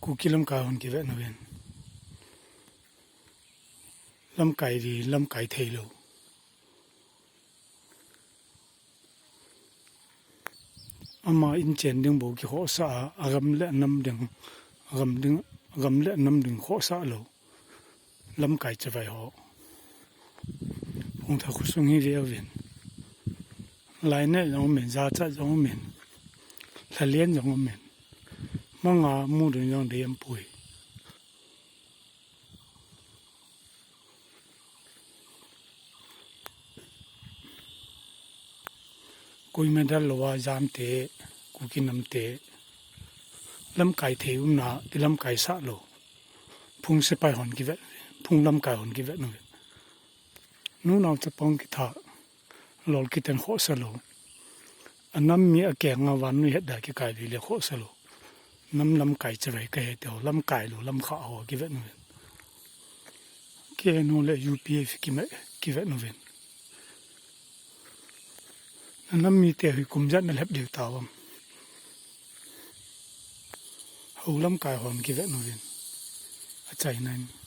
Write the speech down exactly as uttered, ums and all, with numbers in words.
Kuki lamkai hon kivet nauvin. Lamkai di, lamkai theilou. Ama inchen ding bou kikhohsah a, agam le anam ding, agam ding, agam le anam ding khohsah lou. Lamkai chavai ho. Phungthak khosung hi veuvin. Laineh jong umin, jachat jong umin. Lhalen jong umin. Manga mu ding jong dei umpoi. Koima del louva Jam te, Kuki nam te, lamkai thei umna, ti lamkai sah lou. Phung sepai hon kivet, phung lamkai hon kivet nauvin. Nunao chapang kitha, lol kiten khohsah lou. Anam mi akeng a vannoi het da kikai le khohsah lou. Nam lamkai chavai kahi te ho, lamkai lou, lamkha ho kivet nauvin. K N O le U P F kima kivet nauvin. Anam mite hi kum ijat nalhep diu tauvem. Hou lamkai hon kivet nauvin. Achaina in.